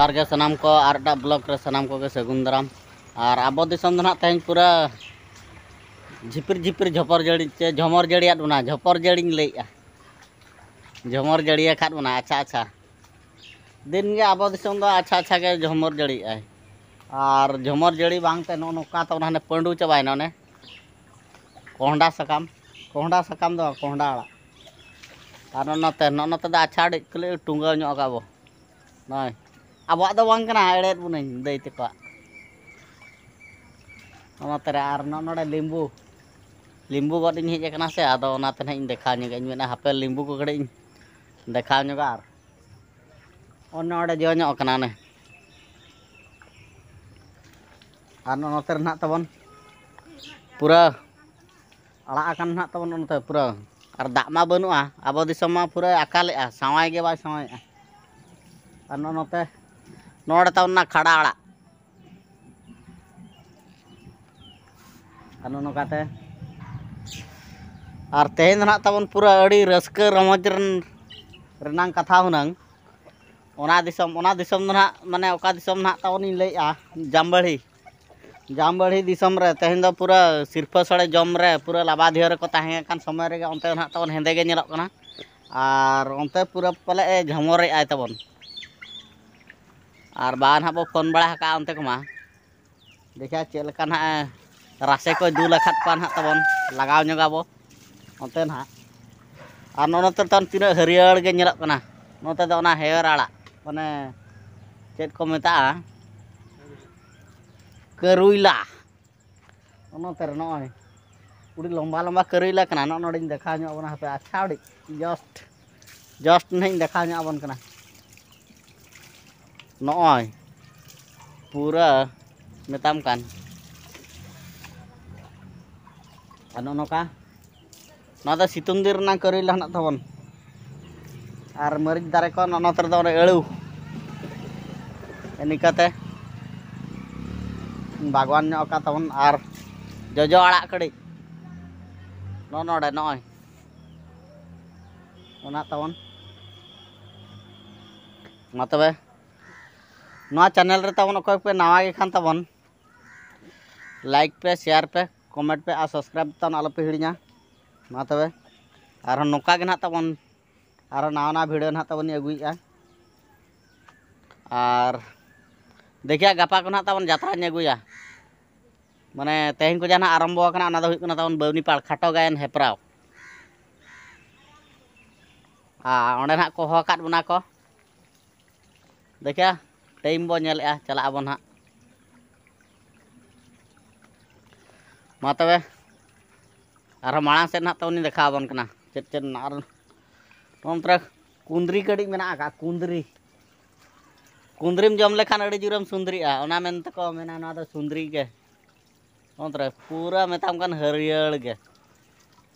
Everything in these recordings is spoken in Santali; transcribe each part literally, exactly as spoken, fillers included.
ᱟᱨ ᱜᱮ ᱥᱟᱱᱟᱢ ᱠᱚ ᱟᱨ ᱮᱴᱟᱜ ᱵᱞᱚᱜᱽ ᱨᱮ ᱥᱟᱱᱟᱢ ᱠᱚᱜᱮ ᱥᱟᱹᱜᱩᱱ ᱫᱟᱨᱟᱢ᱾ ᱟᱨ ᱟᱵᱚ ᱫᱤᱥᱚᱢ ᱫᱚ ᱱᱟᱦᱟᱜ ᱛᱮᱦᱮᱧ ᱯᱩᱨᱟᱹ ᱡᱷᱤᱯᱤᱨ ᱡᱷᱤᱯᱤᱨ ᱡᱷᱚᱯᱚᱨ ᱡᱟᱹᱲᱤ ᱪᱮ ᱡᱷᱚᱢᱚᱨ ᱡᱟᱹᱲᱤᱭᱟᱫ ᱵᱚᱱᱟ᱾ ᱡᱷᱚᱯᱚᱨ ᱡᱟᱹᱲᱤᱧ ᱞᱟᱹᱭᱮᱜᱼᱟ, ᱡᱷᱚᱢᱚᱨ ᱡᱟᱹᱲᱤᱭᱟᱠᱟᱫ ᱵᱚᱱᱟ᱾ ᱟᱪᱪᱷᱟ, ᱟᱪᱪᱷᱟ, ᱫᱤᱱ ᱜᱮ ᱟᱵᱚ ᱫᱤᱥᱚᱢ ᱫᱚ ᱟᱪᱪᱷᱟ ᱟᱪᱪᱷᱟ ᱜᱮ ᱡᱷᱚᱢᱚᱨ ᱡᱟᱹᱲᱤᱭᱮᱜᱼᱟᱭ᱾ ᱟᱨ ᱡᱷᱚᱢᱚᱨ ᱡᱟᱹᱲᱤ ᱵᱟᱝ ᱛᱮ ᱱᱚᱜᱼᱚ ᱱᱚᱝᱠᱟ ᱛᱟᱵᱚᱱ ᱦᱟᱱᱮ ᱯᱟᱹᱰᱩ ᱪᱟᱵᱟᱭᱮᱱᱟ ᱚᱱᱮ ᱠᱚᱸᱦᱰᱟ ᱥᱟᱠᱟᱢ, ᱠᱚᱸᱦᱰᱟ ᱥᱟᱠᱟᱢ ᱫᱚ ᱵᱟᱝ, ᱠᱚᱸᱦᱰᱟ ᱟᱲᱟᱜ᱾ ᱟᱨ ᱱᱚᱜᱼᱚ ᱱᱚᱛᱮ, ᱱᱚᱜᱼᱚ ᱱᱚᱛᱮ ᱫᱚ ᱟᱪᱪᱷᱟ ᱟᱹᱰᱤ ᱠᱷᱟᱹᱞᱤ ᱴᱩᱸᱜᱟᱹᱣ ᱧᱚᱜ ᱟᱠᱟᱫ ᱵᱚ᱾ ᱱᱚᱜᱼᱚᱭ ᱟᱵᱚᱣᱟᱜ ᱫᱚ ᱵᱟᱝ ᱠᱟᱱᱟ, ᱮᱲᱮᱭᱮᱫ ᱵᱚᱱᱟᱹᱧ ᱫᱟᱹᱭ ᱛᱟᱠᱚᱣᱟᱜ᱾ ᱱᱚᱛᱮ ᱨᱮ ᱟᱨ ᱱᱚᱜᱼᱚ ᱱᱚᱰᱮ ᱞᱤᱢᱵᱩ, ᱞᱤᱢᱵᱩ ᱜᱚᱫ ᱤᱧ ᱦᱮᱡ ᱟᱠᱟᱱᱟ ᱥᱮ, ᱟᱫᱚ ᱚᱱᱟᱛᱮ ᱱᱟᱦᱟᱜ ᱤᱧ ᱫᱮᱠᱷᱟᱣ ᱧᱚᱜᱟ᱾ ᱤᱧ ᱢᱮᱱᱟ ᱦᱟᱯᱮ ᱞᱤᱢᱵᱩ ᱠᱚ ᱠᱟᱹᱴᱤᱡ ᱤᱧ ᱫᱮᱠᱷᱟᱣ ᱧᱚᱜᱟ᱾ ᱟᱨ ᱚᱱᱮ ᱚᱸᱰᱮ ᱡᱚ ᱧᱚᱜ ᱟᱠᱟᱱᱟ ᱚᱱᱮ᱾ ᱟᱨ ᱱᱚᱜᱼᱚ ᱱᱚᱛᱮ ᱨᱮ ᱱᱟᱦᱟᱜ ᱛᱟᱵᱚᱱ ᱯᱩᱨᱟᱹ ᱟᱲᱟᱜ ᱟᱠᱟᱱ ᱱᱟᱦᱟᱜ ᱛᱟᱵᱚᱱ ᱱᱚᱛᱮ ᱯᱩᱨᱟᱹ᱾ ᱟᱨ ᱫᱟᱜ ᱢᱟ ᱵᱟᱹᱱᱩᱜᱼᱟ, ᱟᱵᱚ ᱫᱤᱥᱚᱢ ᱢᱟ ᱯᱩᱨᱟᱹ ᱟᱠᱟᱞᱮᱜᱼᱟ, ᱥᱟᱶᱟᱭ ᱜᱮ ᱵᱟᱭ ᱥᱟᱶᱟᱭᱮᱜᱼᱟ᱾ ᱟᱨ ᱱᱚᱜᱼᱚ ᱱᱚᱛᱮ, ᱱᱚᱰᱮ ᱛᱟᱵᱚᱱ ᱚᱱᱟ ᱠᱷᱟᱰᱟ ᱟᱲᱟᱜ᱾ ᱟᱨ ᱱᱚᱜᱼᱚ ᱱᱚᱝᱠᱟᱛᱮ, ᱟᱨ ᱛᱮᱦᱮᱧ ᱫᱚ ᱱᱟᱦᱟᱜ ᱛᱟᱵᱚᱱ ᱯᱩᱨᱟᱹ ᱟᱹᱰᱤ ᱨᱟᱹᱥᱠᱟᱹ ᱨᱚᱢᱚᱡᱽ ᱨᱮᱱ, ᱨᱮᱱᱟᱝ ᱠᱟᱛᱷᱟ ᱦᱩᱱᱟᱹᱝ᱾ ᱚᱱᱟ ᱫᱤᱥᱚᱢ, ᱚᱱᱟ ᱫᱤᱥᱚᱢ ᱫᱚ ᱱᱟᱦᱟᱜ, ᱢᱟᱱᱮ ᱚᱠᱟ ᱫᱤᱥᱚᱢ ᱱᱟᱦᱟᱜ ᱛᱟᱵᱚᱱ ᱤᱧ ᱞᱟᱹᱭᱮᱜᱼᱟ, ᱡᱟᱢᱵᱟᱲᱤ᱾ ᱡᱟᱢᱵᱟᱲᱤ ᱫᱤᱥᱚᱢ ᱨᱮ ᱛᱮᱦᱮᱧ ᱫᱚ ᱯᱩᱨᱟᱹ ᱥᱤᱨᱯᱟᱹ ᱥᱳᱲᱮ ᱡᱚᱢ ᱨᱮ ᱯᱩᱨᱟᱹ ᱞᱟᱵᱟᱫᱷᱤᱭᱟᱹ ᱨᱮᱠᱚ ᱛᱟᱦᱮᱸ ᱟᱠᱟᱱ ᱥᱚᱢᱚᱭ ᱨᱮᱜᱮ ᱚᱱᱛᱮ ᱫᱚ ᱱᱟᱦᱟᱜ ᱛᱟᱵᱚᱱ ᱦᱮᱸᱫᱮ ᱜᱮ ᱧᱮᱞᱚᱜ ᱠᱟᱱᱟ᱾ ᱟᱨ ᱚᱱᱛᱮ ᱯᱩᱨᱟᱹ ᱯᱟᱞᱮ ᱮ ᱡᱷᱚᱢᱚᱨᱮᱜᱼᱟᱭ ᱛᱟᱵᱚᱱ᱾ ᱟᱨ ᱵᱟ ᱱᱟᱦᱟᱜ ᱵᱚ ᱯᱷᱳᱱ ᱵᱟᱲᱟ ᱟᱠᱟᱫᱼᱟ ᱚᱱᱛᱮ ᱠᱚᱢᱟ᱾ ᱫᱮᱠᱷᱟ ᱪᱮᱫ ᱞᱮᱠᱟ ᱱᱟᱦᱟᱜ ᱨᱟᱥᱮ ᱠᱚ ᱫᱩᱞ ᱟᱠᱟᱫ ᱠᱚᱣᱟ ᱱᱟᱦᱟᱜ ᱛᱟᱵᱚᱱ, ᱞᱟᱜᱟᱣ ᱧᱚᱜᱟᱵᱚ ᱚᱱᱛᱮ ᱱᱟᱦᱟᱜ᱾ ᱟᱨ ᱱᱚᱜᱼᱚ ᱱᱚᱛᱮ ᱛᱟᱵᱚᱱ ᱛᱤᱱᱟᱹᱜ ᱦᱟᱹᱨᱭᱟᱹᱲ ᱜᱮ ᱧᱮᱞᱚᱜ ᱠᱟᱱᱟ᱾ ᱱᱚᱛᱮ ᱫᱚ ᱚᱱᱟ ᱦᱮᱣᱮᱨ ᱟᱲᱟᱜ, ᱢᱟᱱᱮ ᱪᱮᱫ ᱠᱚ ᱢᱮᱛᱟᱜᱼᱟ, ᱠᱟᱹᱨᱩᱭᱞᱟ᱾ ᱱᱚᱜᱼᱚ ᱱᱚᱛᱮ ᱨᱮ ᱱᱚᱜᱼᱚᱭ ᱟᱹᱰᱤ ᱞᱚᱢᱵᱟ ᱞᱚᱢᱵᱟ ᱠᱟᱹᱨᱩᱭᱞᱟ ᱠᱟᱱᱟ᱾ ᱱᱚᱜᱼᱚ ᱱᱚᱰᱮᱧ ᱫᱮᱠᱷᱟᱣ ᱧᱚᱜ ᱟᱵᱚᱱᱟ ᱦᱟᱯᱮ, ᱟᱪᱪᱷᱟ ᱟᱹᱰᱤ just, just ᱱᱟᱦᱟᱜ ᱤᱧ ᱫᱮᱠᱷᱟᱣ ᱧᱚᱜ ᱟᱵᱚᱱ ᱠᱟᱱᱟ᱾ ᱱᱚᱜᱼᱚᱭ ᱯᱩᱨᱟᱹ ᱢᱮᱛᱟᱢ ᱠᱟᱱ᱾ ᱟᱨ ᱱᱚᱜᱼᱚ ᱱᱚᱝᱠᱟ, ᱱᱚᱣᱟ ᱫᱚ ᱥᱤᱛᱩᱝ ᱫᱤᱱ ᱨᱮᱱᱟᱜ ᱠᱟᱹᱨᱤᱞᱟ ᱦᱮᱱᱟᱜ ᱛᱟᱵᱚᱱ᱾ ᱟᱨ ᱢᱟᱹᱨᱤᱪ ᱫᱟᱨᱮ ᱠᱚ ᱱᱚᱜᱼᱚ ᱱᱚᱛᱮ ᱨᱮᱫᱚ ᱚᱱᱮ ᱟᱹᱲᱩ, ᱱᱤᱝᱠᱟᱛᱮ ᱵᱟᱜᱽᱣᱟᱱ ᱧᱚᱜ ᱟᱠᱟᱫ ᱛᱟᱵᱚᱱ᱾ ᱟᱨ ᱡᱚᱡᱚ ᱟᱲᱟᱜ ᱠᱟᱹᱴᱤᱡ ᱱᱚᱜᱼᱚ ᱱᱚᱰᱮ ᱱᱚᱜᱼᱚᱭ ᱚᱱᱟ ᱛᱟᱵᱚᱱ᱾ ᱢᱟ ᱛᱚᱵᱮ, ᱱᱚᱣᱟ ᱪᱮᱱᱮᱞ ᱨᱮ ᱛᱟᱵᱚᱱ ᱚᱠᱚᱭ ᱯᱮ ᱱᱟᱣᱟ ᱜᱮ ᱠᱷᱟᱱ ᱛᱟᱵᱚᱱ, ᱞᱟᱭᱤᱠ ᱯᱮ, ᱥᱮᱭᱟᱨ ᱯᱮ, ᱠᱚᱢᱮᱱᱴ ᱯᱮ ᱟᱨ ᱥᱟᱵᱥᱠᱨᱟᱭᱤᱵᱽ ᱛᱟᱵᱚᱱ ᱟᱞᱚᱯᱮ ᱦᱤᱲᱤᱧᱟ᱾ ᱢᱟ ᱛᱚᱵᱮ ᱟᱨᱦᱚᱸ ᱱᱚᱝᱠᱟ ᱜᱮ ᱱᱟᱦᱟᱜ ᱛᱟᱵᱚᱱ ᱟᱨᱦᱚᱸ ᱱᱟᱣᱟ ᱱᱟᱣᱟ ᱵᱷᱤᱰᱤᱭᱳ ᱱᱟᱦᱟᱜ ᱛᱟᱵᱚᱱ ᱟᱹᱜᱩᱭᱮᱫᱼᱟ᱾ ᱟᱨ ᱫᱮᱠᱷᱤᱭᱟ ᱜᱟᱯᱟ ᱠᱚ ᱱᱟᱦᱟᱜ ᱛᱟᱵᱚᱱ ᱡᱟᱛᱨᱟᱧ ᱟᱹᱜᱩᱭᱟ᱾ ᱢᱟᱱᱮ ᱛᱮᱦᱮᱧ ᱠᱚ ᱡᱟᱦᱟᱸ ᱱᱟᱦᱟᱜ ᱟᱨᱟᱢᱵᱚ ᱟᱠᱟᱱᱟ, ᱚᱱᱟ ᱫᱚ ᱦᱩᱭᱩᱜ ᱠᱟᱱᱟ ᱛᱟᱵᱚᱱ ᱵᱟᱹᱣᱱᱤᱯᱟᱲ ᱠᱷᱟᱴᱚ ᱜᱟᱭᱟᱱ ᱦᱮᱯᱨᱟᱣ᱾ ᱟᱨ ᱚᱸᱰᱮ ᱱᱟᱦᱟᱜ ᱠᱚ ᱦᱚᱦᱚ ᱟᱠᱟᱫ ᱵᱚᱱᱟ ᱠᱚ᱾ ᱫᱮᱠᱷᱟ, ᱴᱟᱭᱤᱢ ᱵᱚ ᱧᱮᱞᱮᱜᱼᱟ, ᱪᱟᱞᱟᱜ ᱟᱵᱚᱱ ᱦᱟᱸᱜ᱾ ᱢᱟ ᱛᱚᱵᱮ, ᱟᱨᱦᱚᱸ ᱢᱟᱲᱟᱝ ᱥᱮᱫ ᱱᱟᱦᱟᱜ ᱛᱟᱵᱚᱱ ᱞᱤᱧ ᱫᱮᱠᱷᱟᱣ ᱟᱵᱚᱱ ᱠᱟᱱᱟ ᱪᱮᱫ ᱪᱮᱫ ᱢᱮᱱᱟᱜᱼᱟ᱾ ᱟᱨ ᱱᱚᱜᱼᱚ ᱱᱚᱛᱮ ᱨᱮ ᱠᱩᱸᱫᱽᱨᱤ ᱠᱟᱹᱴᱤᱡ ᱢᱮᱱᱟᱜ ᱟᱠᱟᱫ, ᱠᱩᱸᱫᱽᱨᱤ᱾ ᱠᱩᱸᱫᱽᱨᱤᱢ ᱡᱚᱢ ᱞᱮᱠᱷᱟᱱ ᱟᱹᱰᱤ ᱡᱳᱨᱮᱢ ᱥᱩᱸᱫᱽᱨᱤᱜᱼᱟ, ᱚᱱᱟ ᱢᱮᱱ ᱛᱮᱠᱚ ᱢᱮᱱᱟ ᱱᱚᱣᱟ ᱫᱚ ᱥᱩᱸᱫᱽᱨᱤ ᱜᱮ᱾ ᱱᱚᱜᱼᱚ ᱱᱚᱛᱮ ᱨᱮ ᱯᱩᱨᱟᱹ ᱢᱮᱛᱟᱢ ᱠᱟᱱ ᱦᱟᱹᱨᱭᱟᱹᱲ ᱜᱮ᱾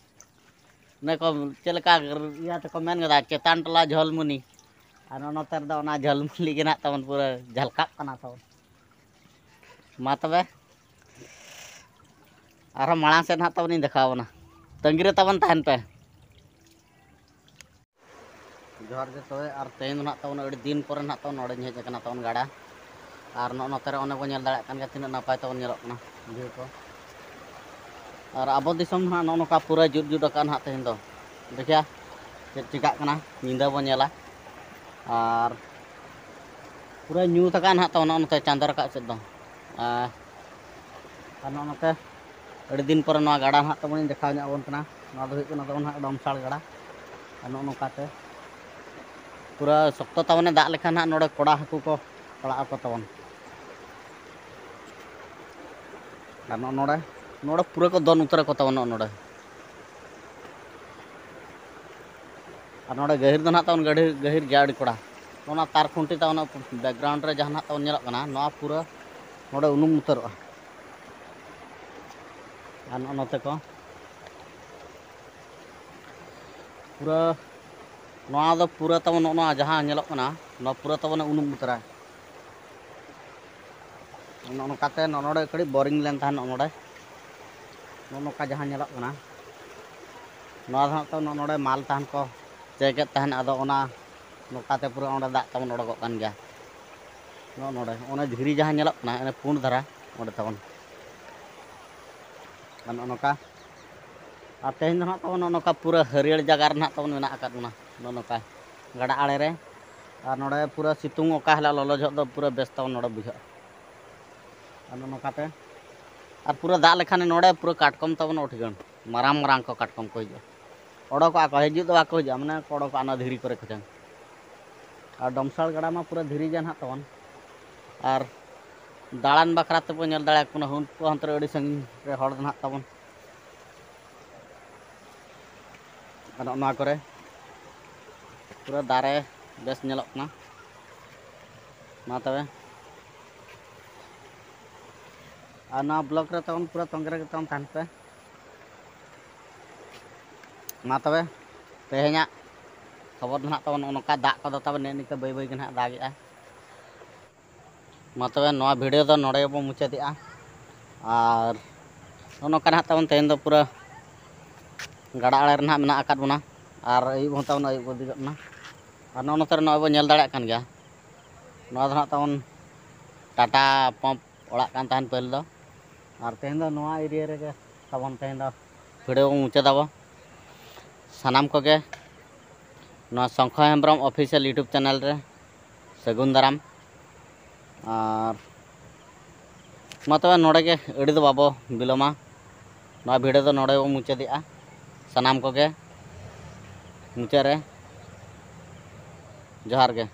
ᱚᱱᱮ ᱠᱚ ᱪᱮᱫ ᱞᱮᱠᱟ ᱤᱭᱟᱹ ᱛᱮᱠᱚ ᱢᱮᱱ ᱠᱟᱫᱟ, ᱪᱮᱛᱟᱱ ᱴᱚᱞᱟ ᱡᱷᱚᱞᱢᱩᱱᱤ, ᱟᱨ ᱱᱚᱜᱼᱚ ᱱᱚᱛᱮ ᱨᱮᱫᱚ ᱚᱱᱟ ᱡᱷᱚᱞᱢᱩᱱᱤ ᱜᱮ ᱱᱟᱦᱟᱜ ᱛᱟᱵᱚᱱ ᱯᱩᱨᱟᱹ ᱡᱷᱟᱞᱠᱟᱜ ᱠᱟᱱᱟ ᱛᱟᱵᱚᱱ᱾ ᱢᱟ ᱛᱚᱵᱮ, ᱟᱨᱦᱚᱸ ᱢᱟᱲᱟᱝ ᱥᱮᱫ ᱱᱟᱦᱟᱜ ᱛᱟᱵᱚᱱᱤᱧ ᱫᱮᱠᱷᱟᱣ ᱟᱵᱚᱱᱟ, ᱛᱟᱺᱜᱤ ᱨᱮ ᱛᱟᱵᱚᱱ ᱛᱟᱦᱮᱱ ᱯᱮ᱾ ᱡᱚᱦᱟᱨ ᱜᱮ ᱛᱚᱵᱮ, ᱟᱨ ᱛᱮᱦᱮᱧ ᱫᱚ ᱱᱟᱦᱟᱜ ᱛᱟᱵᱚᱱ ᱟᱹᱰᱤ ᱫᱤᱱ ᱯᱚᱨᱮ ᱱᱟᱦᱟᱜ ᱛᱟᱵᱚᱱ ᱱᱚᱰᱮᱧ ᱦᱮᱡ ᱟᱠᱟᱱᱟ ᱛᱟᱵᱚᱱ ᱜᱟᱰᱟ᱾ ᱟᱨ ᱱᱚᱜᱼᱚ ᱱᱚᱛᱮ ᱨᱮ ᱚᱱᱮ ᱵᱚᱱ ᱧᱮᱞ ᱫᱟᱲᱮᱭᱟᱜ ᱠᱟᱱ ᱜᱮᱭᱟ ᱛᱤᱱᱟᱹᱜ ᱱᱟᱯᱟᱭ ᱛᱟᱵᱚᱱ ᱧᱮᱞᱚᱜ ᱠᱟᱱᱟ ᱵᱷᱤᱭᱩ ᱠᱚ᱾ ᱟᱨ ᱟᱵᱚ ᱫᱤᱥᱚᱢ ᱱᱟᱦᱟᱜ ᱱᱚᱜᱼᱚ ᱱᱚᱝᱠᱟ ᱯᱩᱨᱟᱹ ᱡᱩᱛ ᱡᱩᱛ ᱟᱠᱟᱫ ᱱᱟᱦᱟᱜ ᱛᱮᱦᱮᱧ ᱫᱚ᱾ ᱫᱮᱠᱷᱤᱭᱟ ᱪᱮᱫ ᱪᱤᱠᱟᱹᱜ ᱠᱟᱱᱟ, ᱧᱤᱫᱟᱹ ᱵᱚᱱ ᱧᱮᱞᱟ᱾ ᱟᱨ ᱯᱩᱨᱟᱹ ᱧᱩᱛ ᱟᱠᱟᱫ ᱱᱟᱦᱟᱜ ᱛᱟᱵᱚᱱ ᱱᱚᱜᱼᱚ ᱱᱚᱛᱮ ᱪᱟᱸᱫᱚ ᱨᱟᱠᱟᱵ ᱥᱮᱫ ᱫᱚ᱾ ᱟᱨ, ᱟᱨ ᱱᱚᱜᱼᱚ ᱱᱚᱛᱮ ᱟᱹᱰᱤ ᱫᱤᱱ ᱯᱚᱨᱮ ᱱᱚᱣᱟ ᱜᱟᱰᱟ ᱱᱟᱦᱟᱜ ᱛᱟᱵᱚᱱ ᱤᱧ ᱫᱮᱠᱷᱟᱣ ᱧᱚᱜ ᱟᱵᱚᱱ ᱠᱟᱱᱟ᱾ ᱱᱚᱣᱟ ᱫᱚ ᱦᱩᱭᱩᱜ ᱠᱟᱱᱟ ᱛᱟᱵᱚᱱ ᱱᱟᱦᱟᱜ ᱰᱚᱢᱥᱟᱲ ᱜᱟᱰᱟ᱾ ᱟᱨ ᱱᱚᱜᱼᱚ ᱱᱚᱝᱠᱟᱛᱮ ᱯᱩᱨᱟᱹ ᱥᱚᱠᱛᱚ ᱛᱟᱵᱚᱱᱮ ᱫᱟᱜ ᱞᱮᱠᱷᱟᱱ ᱱᱟᱦᱟᱜ ᱱᱚᱰᱮ ᱠᱚᱲᱟ ᱦᱟᱹᱠᱩ ᱠᱚ ᱯᱟᱲᱟᱜ ᱟᱠᱚ ᱛᱟᱵᱚᱱ᱾ ᱟᱨ ᱱᱚᱜᱼᱚ ᱱᱚᱰᱮ, ᱱᱚᱰᱮ ᱯᱩᱨᱟᱹ ᱠᱚ ᱫᱚᱱ ᱩᱛᱟᱹᱨ ᱟᱠᱚ ᱛᱟᱵᱚᱱ ᱱᱚᱜᱼᱚ ᱱᱚᱰᱮ᱾ ᱟᱨ ᱱᱚᱰᱮ ᱜᱟᱹᱦᱤᱨ ᱫᱚ ᱱᱟᱦᱟᱜ ᱛᱟᱵᱚᱱ ᱜᱟᱹᱰᱤ, ᱜᱟᱹᱦᱤᱨ ᱜᱮᱭᱟ ᱟᱹᱰᱤ ᱠᱚᱲᱟ᱾ ᱚᱱᱟ ᱛᱟᱨ ᱠᱷᱩᱱᱴᱤ ᱛᱟᱵᱚᱱ ᱵᱮᱠᱜᱨᱟᱣᱩᱱᱰ ᱨᱮ ᱡᱟᱦᱟᱸ ᱱᱟᱦᱟᱜ ᱛᱟᱵᱚᱱ ᱧᱮᱞᱚᱜ ᱠᱟᱱᱟ, ᱱᱚᱣᱟ ᱯᱩᱨᱟᱹ ᱱᱚᱰᱮ ᱩᱱᱩᱢ ᱩᱛᱟᱹᱨᱚᱜᱼᱟ᱾ ᱟᱨ ᱱᱚᱜᱼᱚ ᱱᱚᱛᱮ ᱠᱚ ᱯᱩᱨᱟᱹ, ᱱᱚᱣᱟ ᱫᱚ ᱯᱩᱨᱟᱹ ᱛᱟᱵᱚᱱ ᱱᱚᱜᱼᱚ ᱱᱚᱣᱟ ᱡᱟᱦᱟᱸ ᱧᱮᱞᱚᱜ ᱠᱟᱱᱟ, ᱱᱚᱣᱟ ᱯᱩᱨᱟᱹ ᱛᱟᱵᱚᱱ ᱩᱱᱩᱢ ᱩᱛᱟᱹᱨᱟ᱾ ᱱᱚᱜᱼᱚ ᱱᱚᱝᱠᱟᱛᱮ ᱱᱚᱜᱼᱚ ᱱᱚᱰᱮ ᱠᱟᱹᱴᱤᱡ ᱵᱳᱨᱤᱝ ᱞᱮᱱ ᱛᱟᱦᱮᱸᱫ, ᱱᱚᱜᱼᱚ ᱱᱚᱰᱮ, ᱱᱚᱜᱼᱚ ᱱᱚᱝᱠᱟ ᱡᱟᱦᱟᱸ ᱧᱮᱞᱚᱜ ᱠᱟᱱᱟ, ᱱᱚᱣᱟ ᱫᱚ ᱦᱟᱸᱜ ᱛᱚ ᱱᱚᱜᱼᱚ ᱱᱚᱰᱮ ᱢᱟᱞ ᱛᱟᱦᱮᱱ ᱠᱚ ᱪᱮᱠᱮᱫ ᱛᱟᱦᱮᱱ, ᱟᱫᱚ ᱚᱱᱟ ᱱᱚᱝᱠᱟᱛᱮ ᱯᱩᱨᱟᱹ ᱚᱸᱰᱮ ᱫᱟᱜ ᱛᱟᱵᱚᱱ ᱚᱰᱚᱠᱚᱜ ᱠᱟᱱ ᱜᱮᱭᱟ᱾ ᱱᱚᱜᱼᱚ ᱱᱚᱰᱮ ᱚᱱᱮ ᱫᱷᱤᱨᱤ ᱡᱟᱦᱟᱸ ᱧᱮᱞᱚᱜ ᱠᱟᱱᱟ, ᱚᱱᱮ ᱯᱩᱸᱰ ᱫᱷᱟᱨᱟ, ᱚᱸᱰᱮ ᱛᱟᱵᱚᱱ᱾ ᱟᱨ ᱱᱚᱜᱼᱚ ᱱᱚᱝᱠᱟ, ᱟᱨ ᱛᱮᱦᱮᱧ ᱫᱚ ᱱᱟᱦᱟᱜ ᱛᱟᱵᱚᱱ ᱱᱚᱜᱼᱚ ᱱᱚᱝᱠᱟ ᱯᱩᱨᱟᱹ ᱦᱟᱹᱨᱭᱟᱹᱲ ᱡᱟᱭᱜᱟ ᱨᱮ ᱱᱟᱦᱟᱜ ᱛᱟᱵᱚᱱ ᱢᱮᱱᱟᱜ ᱟᱠᱟᱫ ᱵᱚᱱᱟ, ᱱᱚᱜᱼᱚ ᱱᱚᱝᱠᱟ ᱜᱟᱰᱟ ᱟᱲᱮ ᱨᱮ᱾ ᱟᱨ ᱱᱚᱰᱮ ᱯᱩᱨᱟᱹ ᱥᱤᱛᱩᱝ ᱚᱠᱟ ᱦᱤᱞᱳᱜ ᱞᱚᱞᱚ ᱡᱚᱦᱚᱜ ᱫᱚ ᱯᱩᱨᱟᱹ ᱵᱮᱥ ᱛᱟᱵᱚᱱ ᱱᱚᱰᱮ ᱵᱩᱡᱷᱟᱹᱜᱼᱟ᱾ ᱟᱨ ᱱᱚᱜᱼᱚ ᱱᱚᱝᱠᱟᱛᱮ, ᱟᱨ ᱯᱩᱨᱟᱹ ᱫᱟᱜ ᱞᱮᱠᱷᱟᱱ ᱱᱚᱰᱮ ᱯᱩᱨᱟᱹ ᱠᱟᱴᱠᱚᱢ ᱛᱟᱵᱚᱱ ᱩᱴᱷᱤᱜᱟᱹᱱ, ᱢᱟᱨᱟᱝ ᱢᱟᱨᱟᱝ ᱠᱚ ᱠᱟᱴᱠᱚᱢ ᱠᱚ ᱦᱤᱡᱩᱜᱼᱟ, ᱚᱰᱚᱠᱚᱜᱼᱟ ᱠᱚ, ᱦᱤᱡᱩᱜ ᱫᱚ ᱵᱟᱠᱚ ᱦᱤᱡᱩᱜᱼᱟ, ᱢᱟᱱᱮ ᱠᱚ ᱚᱰᱚᱠᱚᱜᱼᱟ ᱚᱱᱟ ᱫᱷᱤᱨᱤ ᱠᱚᱨᱮ ᱠᱷᱚᱱᱟᱜ᱾ ᱟᱨ ᱰᱚᱢᱥᱟᱲ ᱜᱟᱰᱟ ᱢᱟ ᱯᱩᱨᱟᱹ ᱫᱷᱤᱨᱤ ᱜᱮ ᱱᱟᱦᱟᱜ ᱛᱟᱵᱚᱱ᱾ ᱟᱨ ᱫᱟᱬᱟᱱ ᱵᱟᱠᱷᱨᱟ ᱛᱮᱵᱚᱱ ᱧᱮᱞ ᱫᱟᱲᱮᱭᱟᱜ ᱠᱟᱱᱟ, ᱦᱩᱱᱠᱩ ᱦᱟᱱᱛᱮ ᱨᱮ ᱟᱹᱰᱤ ᱥᱟᱺᱜᱤᱧ ᱨᱮ ᱦᱚᱲ ᱫᱚ ᱱᱟᱦᱟᱜ ᱛᱟᱵᱚᱱ᱾ ᱟᱨ ᱱᱚᱜᱼᱚ ᱱᱚᱣᱟ ᱠᱚᱨᱮ ᱯᱩᱨᱟᱹ ᱫᱟᱨᱮ ᱵᱮᱥ ᱧᱮᱞᱚᱜ ᱠᱟᱱᱟ᱾ ᱢᱟ ᱛᱚᱵᱮ, ᱟᱨ ᱱᱚᱣᱟ ᱵᱞᱚᱜ ᱨᱮ ᱛᱟᱵᱚᱱ ᱯᱩᱨᱟᱹ ᱛᱚᱸᱜᱮ ᱨᱮᱜᱮ ᱛᱟᱵᱚᱱ ᱛᱟᱦᱮᱱ ᱯᱮ᱾ ᱢᱟ ᱛᱚᱵᱮ, ᱛᱮᱦᱮᱧᱟᱜ ᱠᱷᱚᱵᱚᱨ ᱫᱚ ᱱᱟᱦᱟᱜ ᱛᱟᱵᱚᱱ ᱱᱚᱜᱼᱚ ᱱᱚᱝᱠᱟ, ᱫᱟᱜ ᱠᱚᱫᱚ ᱛᱟᱵᱚᱱ ᱱᱮᱜᱼᱮ ᱱᱤᱝᱠᱟᱹ ᱵᱟᱹᱭ ᱵᱟᱹᱭ ᱜᱮ ᱱᱟᱦᱟᱜ ᱫᱟᱜᱮᱜᱼᱟ᱾ ᱢᱟ ᱛᱚᱵᱮ, ᱱᱚᱣᱟ ᱵᱷᱤᱰᱤᱭᱳ ᱫᱚ ᱱᱚᱰᱮ ᱜᱮᱵᱚᱱ ᱢᱩᱪᱟᱹᱫᱮᱜᱼᱟ᱾ ᱟᱨ ᱱᱚᱜᱼᱚ ᱱᱚᱝᱠᱟ ᱱᱟᱦᱟᱜ ᱛᱟᱵᱚᱱ ᱛᱮᱦᱮᱧ ᱫᱚ ᱯᱩᱨᱟᱹ ᱜᱟᱰᱟ ᱟᱲᱮ ᱨᱮ ᱱᱟᱦᱟᱜ ᱢᱮᱱᱟᱜ ᱟᱠᱟᱫ ᱵᱚᱱᱟ᱾ ᱟᱨ ᱟᱹᱭᱩᱵ ᱦᱚᱸ ᱛᱟᱵᱚᱱ ᱟᱹᱭᱩᱵ ᱜᱚᱫ ᱜᱚᱫ ᱮᱱᱟ᱾ ᱟᱨ ᱱᱚᱜᱼᱚ ᱱᱚᱛᱮ ᱨᱮ ᱱᱚᱜᱼᱚᱭ ᱵᱚᱱ ᱧᱮᱞ ᱫᱟᱲᱮᱭᱟᱜ ᱠᱟᱱ ᱜᱮᱭᱟ, ᱱᱚᱣᱟ ᱫᱚ ᱱᱟᱦᱟᱜ ᱛᱟᱵᱚᱱ ᱴᱟᱴᱟ ᱯᱟᱢᱯ ᱚᱲᱟᱜ ᱠᱟᱱ ᱛᱟᱦᱮᱱ ᱯᱟᱹᱦᱤᱞ ᱫᱚ᱾ ᱟᱨ ᱛᱮᱦᱮᱧ ᱫᱚ ᱱᱚᱣᱟ ᱮᱨᱤᱭᱟ ᱨᱮᱜᱮ ᱛᱟᱵᱚᱱ ᱛᱮᱦᱮᱧ ᱫᱚ ᱵᱷᱤᱰᱤᱭᱳ ᱵᱚᱱ ᱢᱩᱪᱟᱹᱫᱟᱵᱚ᱾ ᱥᱟᱱᱟᱢ ᱠᱚᱜᱮ ᱱᱚᱣᱟ ᱥᱚᱝᱠᱷᱚ ᱦᱮᱢᱵᱨᱚᱢ ᱚᱯᱷᱤᱥᱤᱭᱟᱞ ᱭᱩᱴᱩᱵᱽ ᱪᱮᱱᱮᱞ ᱨᱮ ᱥᱟᱹᱜᱩᱱ ᱫᱟᱨᱟᱢ᱾ ᱟᱨ ᱢᱟ ᱛᱚᱵᱮ, ᱱᱚᱰᱮ ᱜᱮ, ᱟᱹᱰᱤ ᱫᱚ ᱵᱟᱵᱚ ᱵᱤᱞᱚᱢᱟ, ᱱᱚᱣᱟ ᱵᱷᱤᱰᱤᱭᱳ ᱫᱚ ᱱᱚᱰᱮ ᱵᱚ ᱢᱩᱪᱟᱹᱫᱮᱜᱼᱟ᱾ ᱥᱟᱱᱟᱢ ᱠᱚᱜᱮ ᱢᱩᱪᱟᱹᱫ ᱨᱮ ᱡᱚᱦᱟᱨ ᱜᱮ᱾